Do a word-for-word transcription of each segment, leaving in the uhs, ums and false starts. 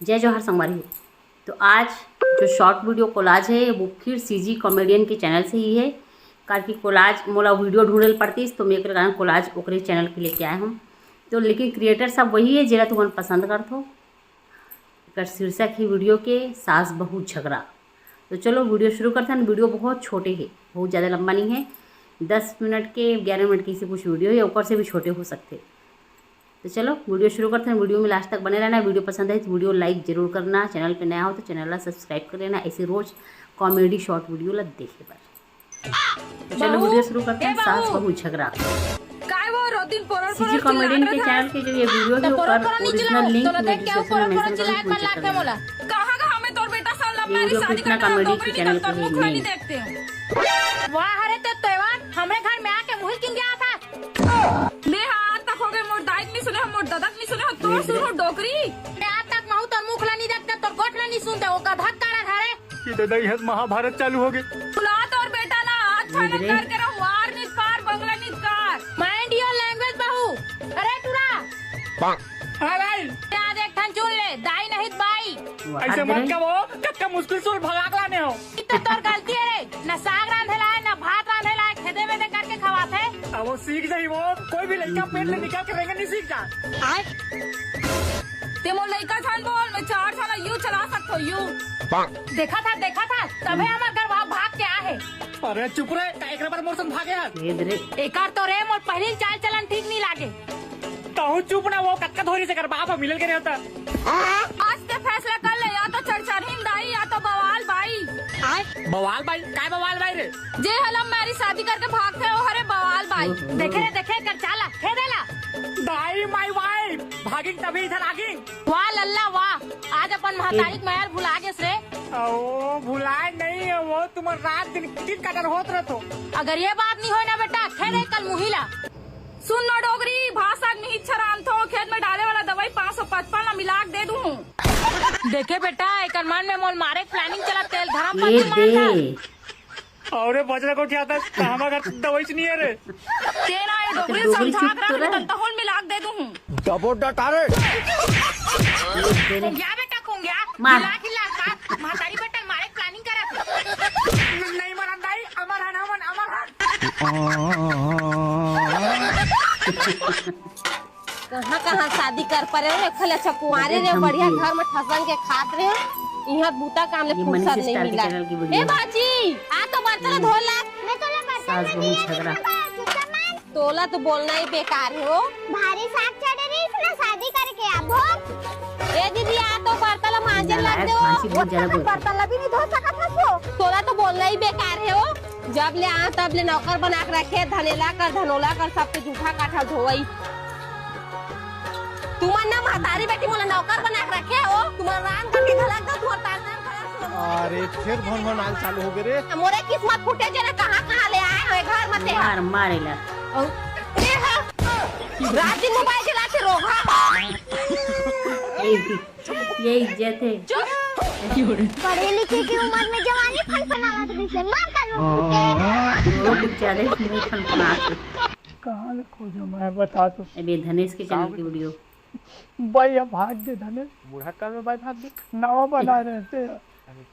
जय जोहार संगवारी हो। तो आज जो शॉर्ट वीडियो कोलाज है, वो फिर सीजी कॉमेडियन के चैनल से ही है, काबर कि कोलाज मोला वीडियो ढूंढे ल पड़तीस, तो मैं एकर कारण कोलाज ओकरे चैनल के लेके आए हूँ। तो लेकिन क्रिएटर सब वही है, जेला तुमन पसंद करथो। एकर शीर्षक है वीडियो के सास बहू झगड़ा। तो चलो वीडियो शुरू करथन। वीडियो बहुत छोटे है, बहुत ज़्यादा लंबा नहीं है, दस मिनट के, ग्यारह मिनट के ऐसे कुछ वीडियो है, ऊपर से भी छोटे हो सकते। तो चलो वीडियो शुरू करथन। वीडियो में लास्ट तक बने रहना। वीडियो पसंद आए तो वीडियो लाइक जरूर करना, चैनल पे नया हो तो चैनल ला सब्सक्राइब कर लेना, ऐसे रोज कॉमेडी शॉर्ट वीडियो ला देखे बर। तो चलो बहू, वीडियो शुरू करथन। ए सास बहू। बहू झगड़ा। काय वो रोज दिन पोरल सीजी पोरल कॉमेडियन चिल्लात के रहत चैनल हस? के जो ये वीडियो तो है, पोरल ओकर पोरल नहीं ओरिजिनल चिल्लाओ, लिंक तो मैं देख के डिस्क्रिप्शन में पोरल पोरल मेंशन कर चिल्लाए दूँ, कर चेक कर लागथे लेना। मोला। कहाँ का हमें तोर बेटा साला ये हमारी वीडियो शादी कितना करने कॉमेडी के तुमको चैनल पे नहीं है, देखते हो। वाह रे, तो तेवर हमरे घर में आके मुहिल किन गया था। ले हाँ, आज तक हो गए, मोर दाई के नहीं सुने हो, मोर दादा के नहीं सुने हो, तोर सुनो डोकरी। मैं आज तक महू तोर मुख ला नहीं देखते, तोर गोठ ला नहीं सुनते, वो गधा काला घरे। ये दादा, ये महाभारत चालू हो गए। बुला तोर बेटा ला, आज फाइनल करके रहो, वार नित पार, बंगला नित कार। Mind your language बहू। अरे टूरा। हाँ भाई। आज एक ठन चुन ले, दाई नहीं त बाई। ऐसे मत कहो, कतका मुश्किल से भगा के लाने हो। ई तो तोर गलती है रे, न साग रांधे लाए, न भात रांधे लाए, खेदे बेदे करके खवाथे। अब वो सीख जाही वो, कोई भी लइका पेट ले निकल के रेंगन नहीं सीख जा। आय। ते मोर लइका झन बोल, मैं चार साल यू चला सकथो यू। देखा था, देखा था, तभे हमर घर वहाँ भाग के आ है। अरे चुप रे, का एकरा बर मोर संग भागे हस? एकर तो रे मोर पहली चाल चलन ठीक नहीं लागे। तहूँ चुप ना, वो कतका धोरी से कर बाप ह मिलल के रे होता। आज ते फैसला कर ले, या तो चरचरहीन दाई, या तो बवाल बाई। बवाल बाई? काय बवाल बाई रे? जे हलम मैरी शादी करके भागथे, ओ हरे बवाल बाई। देखे रे, देखे कर चाला, खेदे ला। दाई, my wife, भागिन तभी इधर आगिन। वाह लल्ला वाह, आज अपन महतारी के मया ल भुला गेस रे। ओ, भुलाए नहीं है वो, तुम्हार रात दिन किट कटर होत रहतो। अगर ये बात नहीं होय ना बेटा, खेदे कल मुहिला। सुन ना डोगरी, भाषा में ही छरान थो, खेत में डाले वाला दवाई पाँच सौ पचपन ला मिला के दे दूँ। देखे बेटा, एकर मन में मोल मारे planning चला, तेल धरा ए पत्ती मार दे। अरे बजरा को क्या था, हमारा घर दवाई नहीं है रे। तेरा ये डोगरी डोगरी समझा चुप कर तो रहे। तहुल मिला के दे दूँ। डबो डटा रे। ए दे रे। कुंगिया बेटा कुंगिया, मार। खिला खिला का, महतारी बेटा मारे planning करा। नहीं मरन दाई, अमर हन हमन, अमर हन। कहाँ कहाँ शादी कर परे हो, एक खले अच्छा कुंवारे अरे रे, बढ़िया धमकी। घर में ठसन के खात रहे हो, यहाँ बूता काम ले ये फुर्सत मनीष नहीं स्टार के मिला। चैनल की वीडियो। ए बाजी, आ तो बर्तन धो ला। मैं तोला बर्तन सास बहू झगड़ा। तोला तो बोलना ही बेकार है हो। भारी साग चढ़े रही इसने शादी करके आबो। ए दीदी, आ तो बर्तन ला मांजे लग जाओ। फांसी बहुत ज्यादा बोलती है। बर्तन ला भी नहीं धो सकत हस वो। तोला तो बोलना ही बेकार है हो। जब ले आ तब ले नौकर बना के रखे, धनेला कर, धनोला कर, सबके जूठा काठा धोवई। तुमन ना महतारी बेटी मोला नौकर बना के रखे हो, तुम्हार राम करके घलक दो, तुम्हार तार तार घलक दो। अरे, फिर भन भन आल चालू हो गए रे। मोरे किस्मत फूटे जे ना कहाँ कहाँ ले आए हो घर में ते। मार, मार एला। और ते हा, रात दिन मोबाइल चलाते रोगा। यही, यही इज्जत है। चुप। पढ़े लिखे की उम्र में जवानी फनफनावत रहिसे, मार कर वो फूटे। वो बेचारे मुंह फनफनाते। कहाँ ले खोजो मैं, बता तो। अबे धनेश के चैनल की वीडियो। बाई, अब भाग दे धनेश। बूढ़ा काल में बाई भाग दे। नवा बना रहे थे। अरे।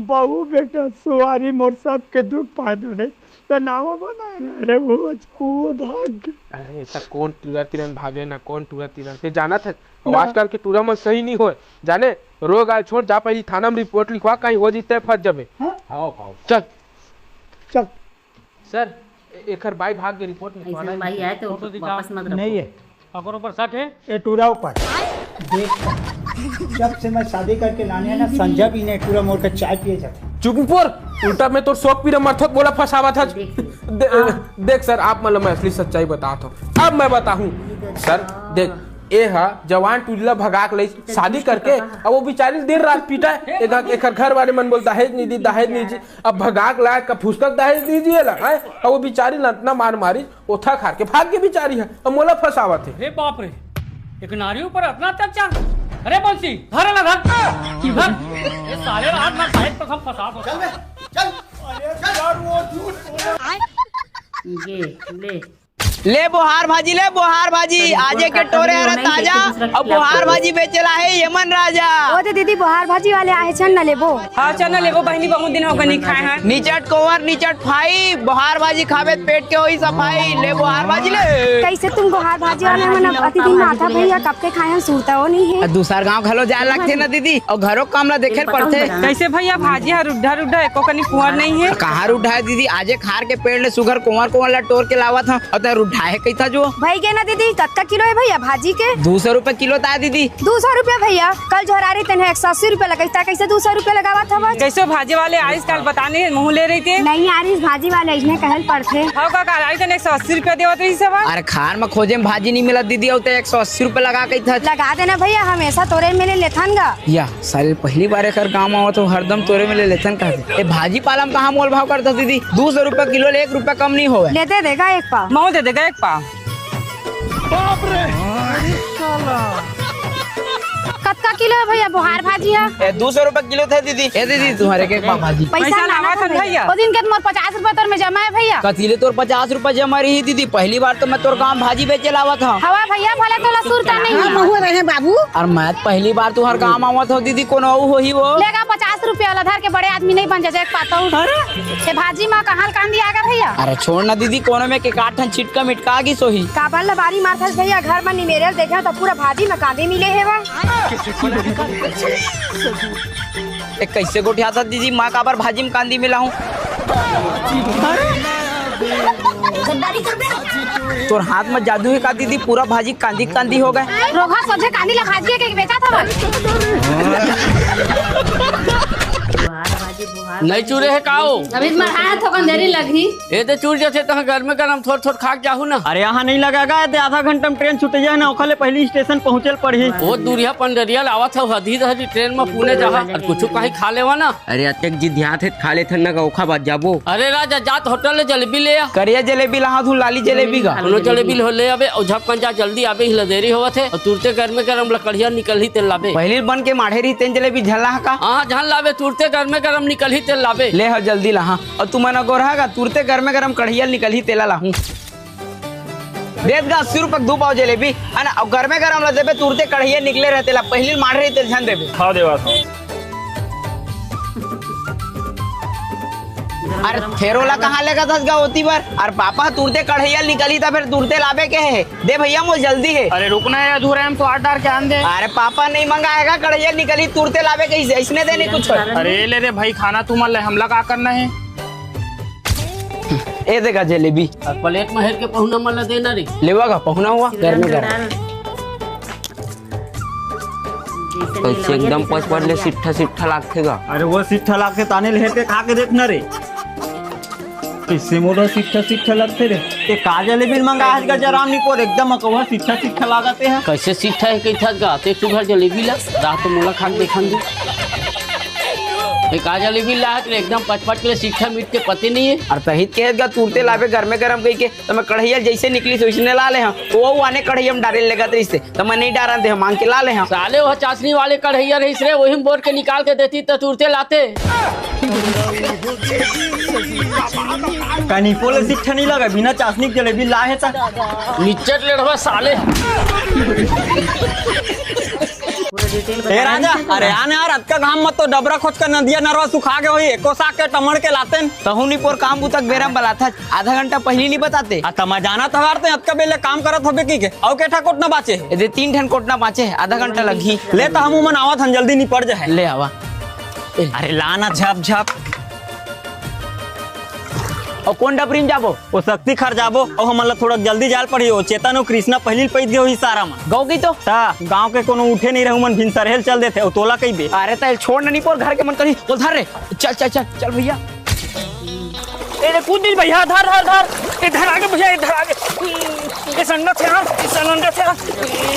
बहू बेटा सुवारी मोर सबके दुख पाए दो रे। तो नवा बना रहे रे, वो, वो भाग दे। अरे, ऐसा कौन टूरा तीरन भागे ना, कौन टूरा तीरन से जाना था। ना। आजकल के टूरा मन सही नहीं होए। जाने, रोग आए छोड़, जा पहली थाना में रिपोर्ट लिखवा, कहीं हो जीते फंस जाबे। हाँ? आओ, आओ। चल। चल। सर, ए-, एकर बाई भाग के रिपोर्ट लिखवाना है। बाई आए तो फोटो दिखाओ। वापस मत रखो। नहीं है। ओकर ऊपर शक है? ए टूरा ऊपर। देख, जब से मैं शादी करके लाने हैं ना, संजय भी ने टूरा मोड़ के चाय पिए जाते। चुप ऊपर, उल्टा मैं तोर शौक पीरा मरथों, बोला फंसावा था। देख। दे-, हाँ। देख सर, आप मतलब मैं असली सच्चाई बता था। अब मैं बताऊं सर, देख, ए हा जवान टूरी ला भगा के लई, शादी करके, अब वो बेचारी दिन रात पीटा है। एकर, एकर घर वाले मन बोल, "दहेज नहीं दी, दहेज नहीं दी।" अब भगा के लाए, का फुसका के दहेज दीजिए ला, हैं? अब वो बेचारी ला इतना मार मारी, ओथा खार के भाग के बेचारी है, अब मोला फंसावत है। अरे बाप रे, एक नारी ऊपर इतना अत्याचार। अरे बंसी, धर ना, धर। धर। ये साले ला आज मैं दहेज कसम फंसा दो। चल बे, चल। अरे यार, वो झूठ बोल रहा है। ये ले। ले बोहार भाजी, ले बोहार भाजी, आजे के टोरे हरा ताजा, अउ बोहार भाजी बेचेला हे यमन राजा। ओ दे दीदी, बोहार भाजी वाले आहे, चल ना लेबो। हाँ, चल ना लेबो बहिनी, बहुत दिन हो गए नहीं खाए हैं। निचट कोवर, निचट फाई, बोहार भाजी खाबे त पेट के होई सफाई, ले बोहार भाजी ले। कैसे तुम बोहार भाजी वाले मन अति दिन में आता भैया, कब के खाए हैं, सुरता हो नहीं है। आ, दूसर गांव घलो जाए लगथे ना दीदी, अउ घरो काम ला देखे ल पड़थे। कैसे भैया, भाजी हर रुड्ढा रुड्ढा, एको कनी कुंवर नहीं है। कहाँ रुड्ढा है दीदी, आजे खार के पेड़ ले सुघर कोवर कोवर ला टोर के लावत हूँ। अउ तैं रुड्ढाहे कहिथा जो। भई गे ना दीदी, कतका किलो हे भैया भाजी के? दू सौ रुपया किलो त आय दीदी। दू सौ रुपया भैया, कल झोरारी तेन एक सौ अस्सी रुपया लगाइस, तैं कैसे दू सौ रुपया लगावत हवस? कैसे भाजी वाले आइस कल बताने मुँह ले रहिते? नहीं यार, इस भाजी वाले इसने कहल पड़थे। हव का, कल आइस तेन एक सौ अस्सी रुपया देवत रहिस हवस। अरे खार म खोजे म भाजी नहीं मिलत दीदी, अउ तैं एक सौ अस्सी रुपया लगा कहिथा। लगा देना भैया, हमेशा तोरे मेर ले लेथन गा। या साले पहली बार एकर गांव आवत हो, हरदम तोरे मेर ले लेथन कहथे। ए भाजी पाला म कहाँ मोल भाव करथा दीदी? दू सौ रुपया किलो ले एक रुपया कम नहीं होवे। ले दे देगा एक पाव। महूँ दे देगा एक पाव। कतका किलो हे भैया बोहार भाजी ह? ए, दू सौ रुपया किलो थे दीदी। ए दीदी, तुम्हारे के एक पाव भाजी। पैसा पैसा लाना लाना था था भैया। भैया। ओ दिन के मोर पचास रुपया तोर में जमा हे भैया। कथी ले तोर पचास रुपया जमा रही दीदी? पहली बार तो मैं तोर गांव भाजी बेचे लावत हूँ। हवा भैया, भला तोला सुरता नहीं हाँ, है। महुआ रहे बाबू। अउ मैं त पहली बार तुंहर गांव आवत हूँ दीदी, कोनो अउ होही वो। लेगा पचास रुपया ला धर के बड़े आदमी नहीं बन जा, एक पातौ। अरे? ए भाजी म कहाँ ल कांदी आगे भैया? अरे छोड़ ना दीदी, कोनो में के काट ठन छिटका मिटका गिस होही। काबर लबारी मारथस भैया, घर म निमेरे ल देखे त पूरा भाजी म कांदी मिले हे वा। ए, कैसे गोठियाथस दीदी, मैं काबर भाजी म कांदी मिलाहूँ? तोर हाथ म जादू हे का दीदी, पूरा भाजी कांदी कांदी हो गे। रोगहा सोझे कांदी ला भाजी के बेचत हवय। नहीं चूरे हे का ओ? अभी मढ़ा हे, थोकन देरी लगही। ए दे चूर जथे, तहाँ गरमे गरम थोर थोर खा के जाहू ना। अरे यहाँ नहीं लगेगा, ए दे आधा घंटा म ट्रेन छूट जाए ना, ओखर ले पहली स्टेशन पहुँचे ल पड़ही। ओ दूरिहा पंडरिया ल आवत हव, हदी दहदी ट्रेन म पुणे जाहा, अउ कुछु कहीं खा लेवा ना। अरे अतेक जिद ध्यात हे, खा लेथन ना गा, ओखर बाद जाबो। अरे राजा, जा त होटल ले जलेबी ले आ। करिया जलेबी लाहत हूँ, लाली जलेबी गा। कोनो जलेबी हो ले आबे, अउ झपकन जा, जल्दी आबे, इही ला देरी होवत हे। अउ तुरते गरमे गरम लकड़िया निकलही तेला लाबे। पहिली बन के माढ़े रही तेन जलेबी झन लाहा का? हाँ, झन लाबे, तुरते गरमे गरम निकलही तेला लाबे। ले हो जल्दी लाहा। अउ तुमन अगोरहा गा, तुरते गरमे गरम कढ़िया निकलही तेला लाहूँ। देत गा अस्सी रुपया के दू पाव जलेबी, है ना? अउ गरमे गरम ला देबे, तुरते कढ़िया निकले रहे तेला, पहिली माढ़े रही तेला झन देबे। खाओ देवा खाओ। अरे फेर ओला कहाँ लेगथस गा ओती बर? अरे पापा तुरते कढ़ैया निकली त फेर तुरते लाबे के हे। दे भैया मोर जल्दी हे। अरे रुकना है, अधूरा है, हम तो आठ डार के आन दे। अरे पापा नहीं मंगाएगा, कढ़ैया निकली तुरते लाबे कहीं से, इसने देने कुछ। अरे ले रे भाई, खाना तुमन ले, हमला का करना है? ए देखा जलेबी। अउ प्लेट म हेर के पहुना मन ला देना रे। लेवा गा पहुना हुआ, गरमे गरम। कैसे एकदम पचपट ले सिट्ठा सिट्ठा लागथे गा। अरे वो सिट्ठा लागथे ताने ले हेर के खा के देखना रे। कैसे मोला सिट्ठा सिट्ठा लागथे रे। ते का जलेबी मंगा आज गा जराम निपोर एकदम अकवा सिट्ठा सिट्ठा लागत हे। कैसे सिट्ठा हे कहिथस गा ते सुघर जलेबी ला। रा तो मोला खा के देखन दे। ए का जलेबी लागत रे एकदम पचपट ले सिट्ठा मीठ के पते नहीं है। अरे तहित के गा तुरते लाबे गरमे गरम कहि के। त मैं कढ़ैया जैसे निकली से वैसने ला ले हंव। वो आने कढ़ैया म डारे लेगत रहिस हे, त मैं नहीं डारन दे हंव, मांग के ला ले हंव। साले वो चासनी वाले कढ़ैया रहिस रे, वही म बोर के निकाल के देती त तुरते लाते। कनिको ले सिट्ठा नहीं लगा, बिना चासनी के जलेबी ला हे त। निच्चट लेड़वा साले। ए राजा, अरे आने यार, अतका घाम म तो डबरा खोचका नदिया नरवा सुखा गे होही, एको साग के टमड़ के लातेन। तहूँ निपोर काम बुता के बेरा म बलाथस, आधा घंटा पहिली नहीं बताते। आ, त मैं जानत हवं यार, तें अतका बेले काम करत होबे कहिके। अउ के ठा कोटना बाचे हे? एदे तीन ठन कोटना बाचे हे, आधा घंटा लगही। ले त हम उमन आवत हन, जल्दी निपट जाए। ले आवा। अरे ला ना झप झप। अउ कोन डबरी म जाबो? ओ सक्ती खार जाबो, अउ हमन ला थोड़ा जल्दी जाए ल पड़ही। ओ चेतन अउ कृष्णा पहिली ल पइत गे होही सारा मन। गौ की तो? त गांव के कोनो उठे नहीं रहू मन भिनसरहे ल चल देथे, अउ तोला कहिबे। अरे त एला छोड़ ना निपोर घर के मन करही, ओला धर रे। चल, चल, चल, चल भैया। ए रे, कूद दिस भैया, धर, धर, धर। ए, धर आगे भैया, ए, धर आगे। ए, सलंडा थे यार, ए, सलंडा थे यार।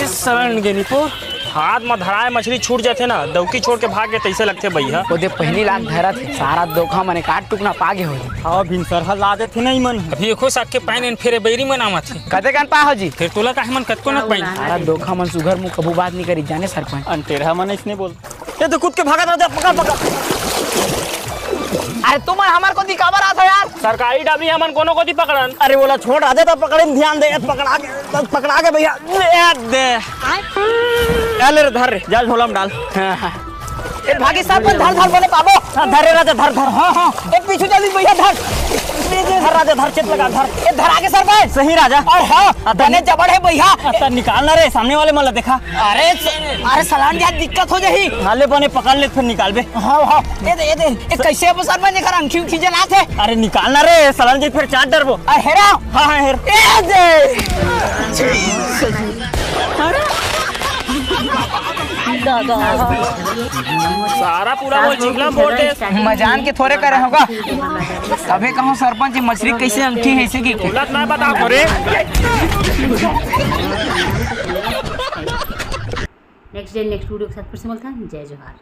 ए, सलंड गे निपोर। हाथ म धराए मछली छूट जाथे ना, दौकी छोड़ के भाग गे तइसे लगथे भैया। ओदे पहिली लाग धरत हे, सारा दोखा मने काट टुकना पागे होही। हव, भिनसरहा ला देथे ना इमन। अभी एको साग के पाइन एन फेरे बैरी मन आवत हे। कते कन पा हो जी? फेर तोला काहे मन कतको न पाइन। सारा दोखा मन सुघर मुँह कभू बात नहीं करी, जाने सरपंच। अंटेरहा मन इसने बोल। ए तो कूद के भागत रह जा, पकड़, पकड़। अरे तुमन हमर कोती काबर आथो यार? सरकारी डबरी हमन कोनो कोती पकड़न। अरे ओला छोड़ राजा, त पकड़े म ध्यान दे, पकड़ा के, पकड़ा के भैया, दे, दे। ए ले रे, धर रे, जा झोला म डाल। हाँ, हाँ। ए भागी सरपंच, धर, धर, बोले पाबो। हाँ, धर रे राजा, धर, धर। हाँ, हाँ। ए पीछू जल्दी भैया, धर। दे, दे, धर राजा, धर, चेत लगा, धर। ए धर आगे सरपंच। सही राजा। अरे हाँ, हाँ, त बने जबड़ हे भैया। हाँ, त निकाल ना रे, सामने वाले मन ला देखा। अरे स-, अरे सलान जा, दिक्कत हो जाही। हाँ, ले बने पकड़ ले, फिर निकाल बे। हाँ, हाँ, ए दे, ए दे, ए कैसे अब सरपंच एकर अंखी उखी जलात हे? अरे निकाल ना रे, सलान जी फिर चाट डरबो। अरे हेरा। हाँ, हाँ, हेर। ए दे। सारा पूरा वो चिखला म बोल दे। मजाक के थोरे करे होगा। अबे कहूँ सरपंच जी मछली कैसे अंखी हे इसे की? गलत ना बता करे। नेक्स्ट डे नेक्स्ट वीडियो के साथ फिर से मिलते हैं। जय जोहार।